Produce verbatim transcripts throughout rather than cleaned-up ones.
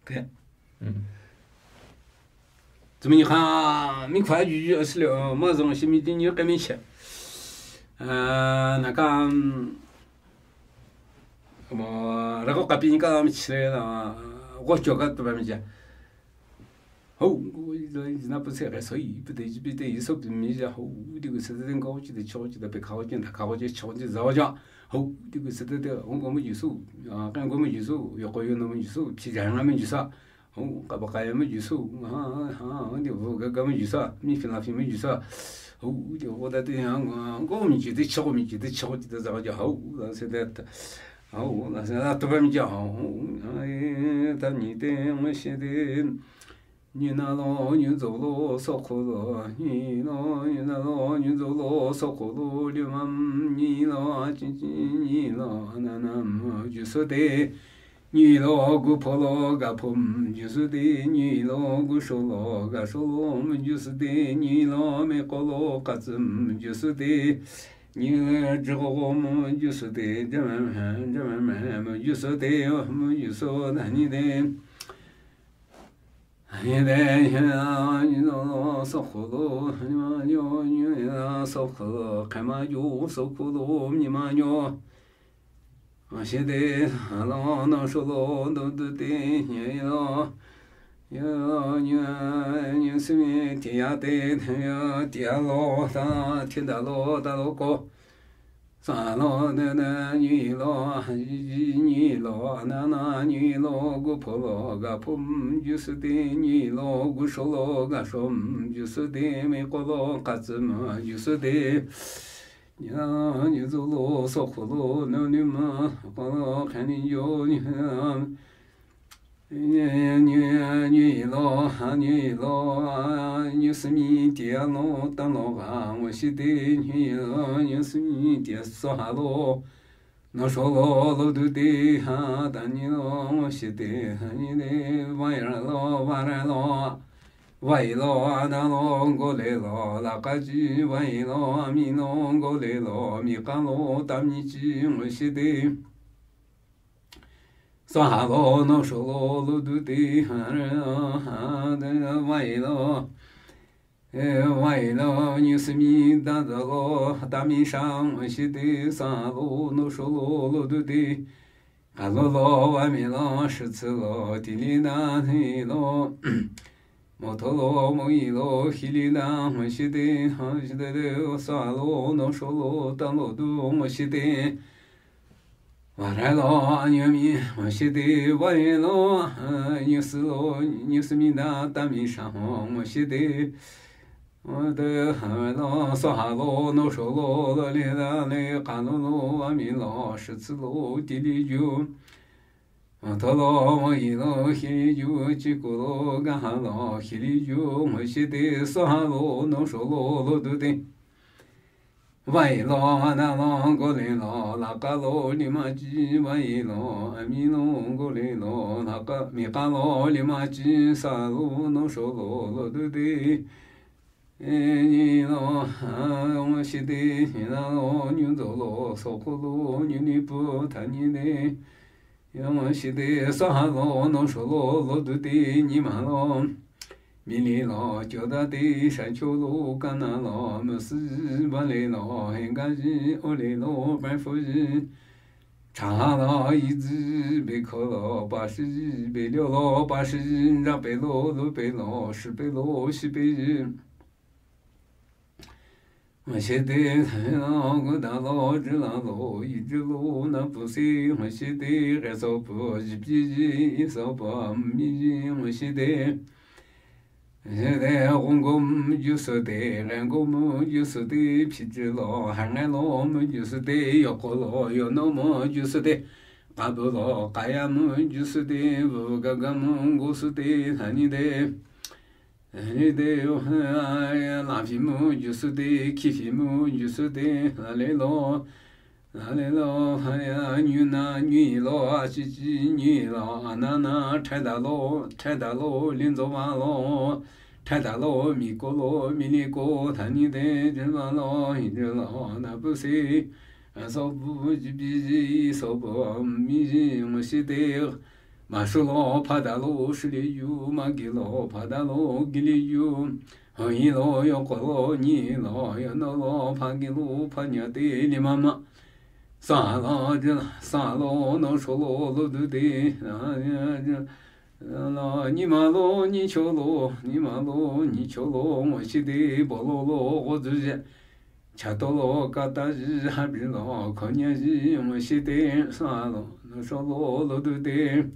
Ke. Mm. Zümünyi kha, mi kha yu yu asile, ma zong shi mi tin yu ke mi che. Ah, na ka, mm, mo, ra ko ka pi ni ka mi che la, ko cho ka to ba mi che. Hou, na pu se ke so yi, pu te ji pi te yi so pi mi ja, hou, di gu se te den ko chi de cho chi de pe ka chi da ka chi cho chi za ja. Hou, di gu se te de, hong ko mo ju su, ah, kan ko mo ju su, yo ko yo no mo ju su, pi ja nga mo ju sa. Hou, ka ba ka ya mo ju su, ha, ha, di vo ga ga mo ju sa, mi fi la fi mo ju sa. Hou, di vo da te ya, ko mi ji de cho, mi ji de cho chi de za ja, hou, la se de, hou, la se la to ba mi ja, hou, ai, ta ni te, mo she de. Nyi na lo, nyi zo lo, so ko lo, nyi lo, nyi na lo, nyi zo lo, so ko lo, li ma, nyi lo, a chi chi, nyi lo, a na na, mo ju su de. Nyi lo, gu pho lo, ga pho, mo ju su de. Nyi lo, gu sho lo, ga sho lo, mo ju su de. Nyi lo, mi ko lo, ka tsu, mo ju su de. Nyi lo, ji ko ko, mo ju su de. Ja me me, ja me me, mo ju su de, mo ju su da ni de. Nyi de, nyi na, nyi zo lo, so ko lo, nyi ma nyo, nyi na, so ko lo, ka ma nyo, so ko lo, nyi ma nyo. Mo shi de, ha lo, no sho lo, do du de, nyi lo. Nyi lo, nyi, nyi su mi, ti ya de, ti ya, ti ya lo, ta, ti da lo, da lo ko. Sa lo, ne, ne, nyi lo, ji, ji, nyi lo, na, na, nyi lo, gu pho lo, ga pho, mo ju su de, nyi lo, gu sho lo, ga sho, mo ju su de, mi ko lo, ka tsu, mo ju su de. Nyi lo, nyi zo lo, so ko lo, no, ni ma, ko lo, ka ni yo, nyi, Nyi, nyi, nyi lo, ha, nyi lo, a, nyi su mi ti ya lo, ta lo ga, mo shi de, nyi lo, nyi su mi ti ya so ha lo, no sho lo, lo du de, ha, ta nyi lo, mo shi de, ha, nyi de, wa ya lo, wa ra lo, wa yi lo, a, da lo, go le lo, la ka ji, wa yi lo, a, mi lo, go le lo, mi ka lo, ta mi ji, mo shi de. Sa ha lo, no sho lo, lo du de, ha, re, ha, de, wa yi lo. E, wa yi lo, nyi su mi, da, da lo, ta mi sha, mo shi de, sa ha lo, no sho lo, lo du de. Ka lo lo, wa mi lo, shi tsu lo, ti li da, ni lo. Mo to lo, mo yi lo, hi li da, mo shi de, ha, shi de de, sa ha lo, no sho lo, ta lo du, mo shi de. Wa ra lo, a, nyi mi, mo shi de, wa yi lo, a, nyi su lo, nyi su mi da, ta mi sha ho, mo shi de. Wa de, ha lo, so ha lo, no sho lo, lo li da le, ka lo lo, wa mi lo, shi tsu lo, ti li ju. Wa to lo, mo yi lo, hi li ju, chi ko lo, ga ha lo, hi li ju, mo shi de, so ha lo, no sho lo, lo du de. Wa yi lo, na lo, go le lo, la ka lo, li ma ji, wa yi lo, a mi lo, go le lo, la ka, mi ka lo, li ma ji, sa lo, no sho lo, lo du de. E, nyi lo, a, mo shi de, nyi na lo, nyi zo lo, so ko lo, nyi ni pu, ta nyi de. Ya mo shi de, sa ha lo, no sho lo, lo du de, nyi ma lo. Mi li lo, kyo da de, sha kyo lo, ka na lo, mo si ji, ba le lo, hen ga ji, o le lo, ba fu ji. Cha ha lo, yi ji, be ko lo, ba shi ji, be lyo lo, ba shi ji, ja be lo, lo be lo, shi be lo, shi be ji. Mo shi de, sa lo, gu da lo, ji la lo, yi ji lo, na pu si, mo shi de, re so pu, ji pi ji, yi so pu, mi ji, mo shi de. Mo shi de, gong gom, ju su de, ren gom, ju su de, pi ji lo, ha ngai lo, mo ju su de, yo ko lo, yo no mo, ju su de. Ka bu lo, ka ya mo, ju su de, bu ga ga mo, go su de, sa ni de. Ni de, la fi mo, ju su de, ki fi mo, ju su de, la le lo, la le lo, ha ya, nyu na, nyi lo, a chi chi, nyi lo, a na na, thai da lo, thai da lo, lin zo ma lo, thai da lo, mi ko lo, mi ni ko, ta ni de, jin ma lo, hin jin lo, na bu si, a so bu, ji bi ji, so bu, mi ji, mo shi de, Mashulao phadalao shiliyu, magihlao phadalao giliyu. Hüyilo yokholo nyilo yonolo phagilo phanyade limama. Salo jila salo nosholo lodüde. Lo nyimalo nyicholo, nyimalo nyicholo ngoshide bololo gozüje. Chatolo kataji habilo khonyaji ngoshide salo nosholo lodüde.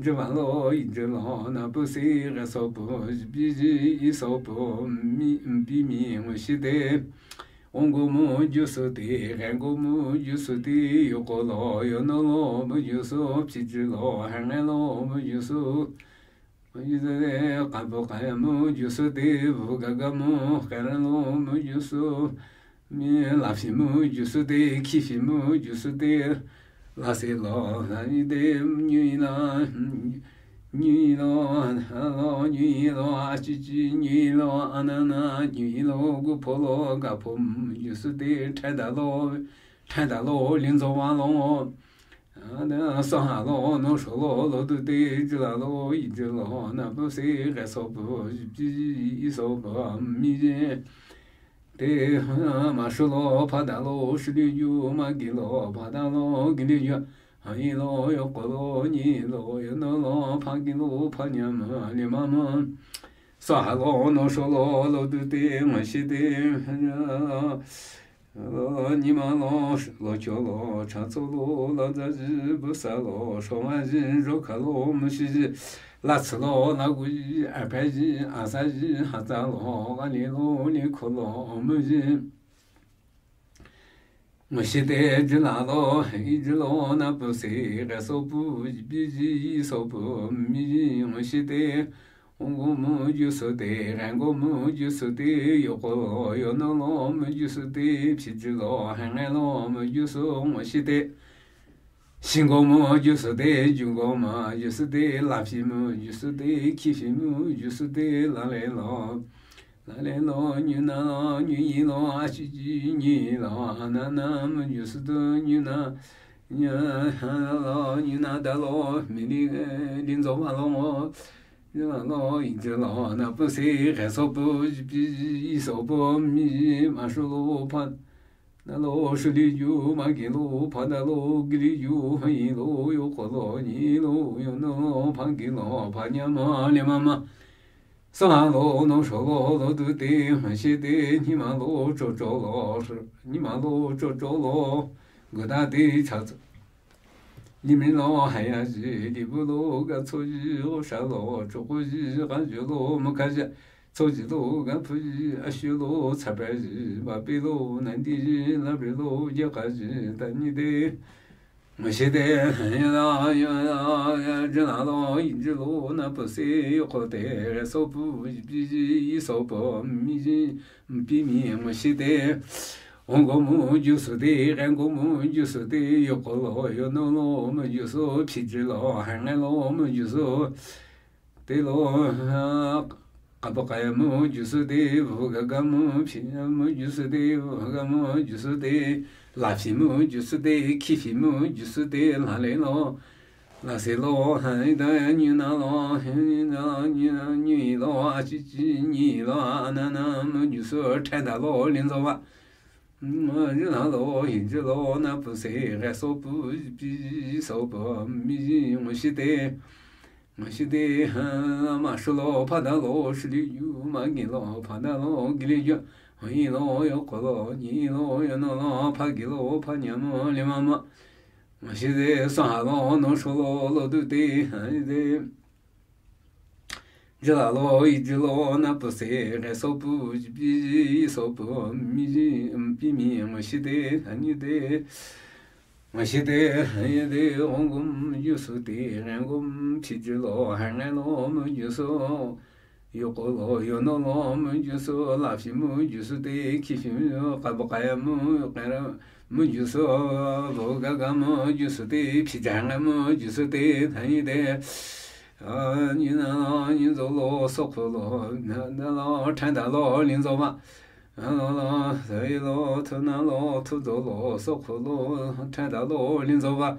Jivalo ijilo napüse ghesopu jibiji isopu mi mpimi ngoshide. Ongomu jusüde, rengomu jusüde, yokholo yonolo mu jusu, pijilo hengelo mu jusu. Yizade kapu kayamu jusüde, vugagamu kerelo mu jusu. Mi lafimu jusüde, khifimu jusüde. Laselo, layide, nyuila, nyuilo, alo, nyuilo, achichi, nyuilo, anana, nyuilo, gupolo, gapom, jusüde, thandalo, thandalo, linzowalo. Ada, sohalo, nosholo, lodüde, jilalo, ijilo, napüse, ghesopu, jibiji, isopu, mije. Te, mashulo phadalo shiliyu, magilo phadalo giliyu. Hangilo yokholo nyilo yonolo phagilo phanyama limama. Sahalo nosholo lodüde ngashide. Nyimalo locholo chatsolo lazaji busalo shongaji jokhalo mushiji. Latsülo laguji apaji asaji hazalo galilo likholo omuji. Ngashide jilalo ijilo napüse ghesopu jibiji isopu miji ngashide. Ongomu jusüde, rengomu jusüde, yokholo yonolo mu jusüde, pijilo hengelo mu jusu ngashide. Shingomu jusüde, jungomu jusüde, lafimu jusüde, khifimu jusüde, lalelo. Lalelo, nyunalo, nyuyilo, ashiji, nyuyilo, anana mu jusüde, nyuna, nyunalo, nyunadalo, mili, linzovalo. Jilalo, ijilo, napüse, ghesopu, jibiji, isopu, miji, mashulo, phadalo shiliyu, magilo phadalo giliyu, hilo yokholo nyilo yonolo phagilo phanyama limama. Sahalo nosholo lodüde ngashide, nyimalo chocholo, nyimalo chocholo gudade chatsü. Limilo hayaji, libulo gatsoji, oshalo chokoji, gajilo mukhaji, tsojilo gaphuji, ashulo tsapaji, bapilo nandiji, labrilo yekaji, tanyide. Ngashide, yela, yela, jilalo, ijilo, napüse, yokhode, ghesopu, jibiji, isopu, miji, mpimi, ngashide. Ongomu jusüde, rengomu jusüde, yokholo yonolo mu jusu, pijilo hengelo mu jusu. Telo, kapakayamu jusüde, vugagamu, piyamu jusüde, vugagamu jusüde, lafimu jusüde, khifimu jusüde, lalelo. Laselo, haida, nyunalo, nyuna, nyuna, nyuyilo, achichi, nyuyilo, anana mu jusu, thandalo, linzova. Jilalo, ijilo, napüse, ghesopu, jibiji, isopu, miji, ngashide. Ngashide, ha, mashulo, phadalo, shiliyu, magilo, phadalo, giliyu. Hilo, yokholo, nyilo, yonolo, phagilo, phanyama, limama. Ngashide, sahalo, nosholo, lodüde, haide. Jilalo, ijilo, napüse, ghesopu, jibiji, isopu, miji, mpimi, ngashide, hanyide. Ngashide, hanyide, ongom, jusüde, rengom, pijilo, hengelo, mu jusu. Yokholo, yonolo, mu jusu, lafimu, jusüde, khifimu, kapakayamu, kera, mu jusu, vugagamu, jusüde, pijangamu, jusüde, hanyide. Nyunalo, nyunzolo, sokholo, nadalo, thandalo, linzova. Nalo, sayilo, thunalo, thuzolo, sokholo, thandalo, linzova.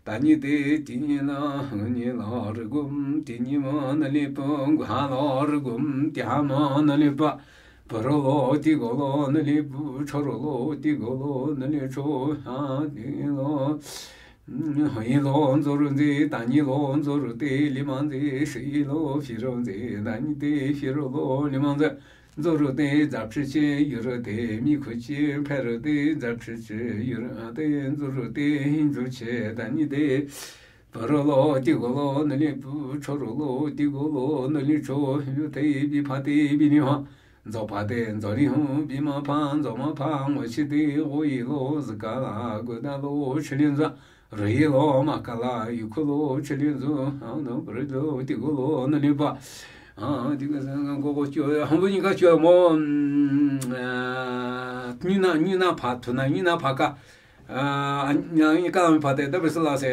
Tanyi te tinyi la, nyi la rügum, tinyi ma nü lipu, ngha la rügum, tiha ma nü lipa. Paro lo ti go lo nü lipu, choro lo ti go lo nü licho, ha ti lo. Hei lo nzoru nzi, tanyi lo nzoru te, lima nzi, shi lo, firo nzi, tanyi te, firo lo, lima nzi. Nzoru te, zapchichi, yuru te, mikhuchi, pheru te, zapchichi, yuru te, nzoru te, hinzuchi, tanyi te. Paro lo, ti go lo, nü lipu, choro lo, ti go lo, nü licho, yu te, bi pha te, bi ni ha. Nzo pha te, nzo ni hu, bi ma pha, nzo ma pha, ngo chi te, go yi lo, zika la, go da lo, chi lin za. Rü yi lo, ma ka la, yu khu lo, chi lin zu, ha, no, paro lo, ti go lo, nü lipa. Ah, ti go, go, go, kyo, hong bu ni ka kyo mo, mm, ah, ni na, ni na pha, tu na, ni na pha ka. Ah, ni, ni ka la mi pha te, da be sa la se,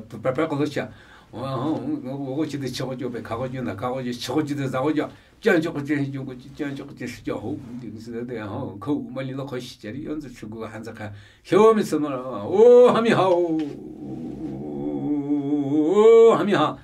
pe, pe, pe, ko lo cha. Wa, ha, go, go, go, chi te, chi go kyo, pe, ka go kyo, na, ka go kyo, chi go kyo, te, za go kyo. Jan chi go kyo, chi go kyo, jan chi go kyo, shi kyo, ho, ti go se de, ha, ko, ma li lo, ko, shi, cha li, yon zu, chi go, han za ka. Hyo mi se ma, o, ha mi ha, o, ha mi ha.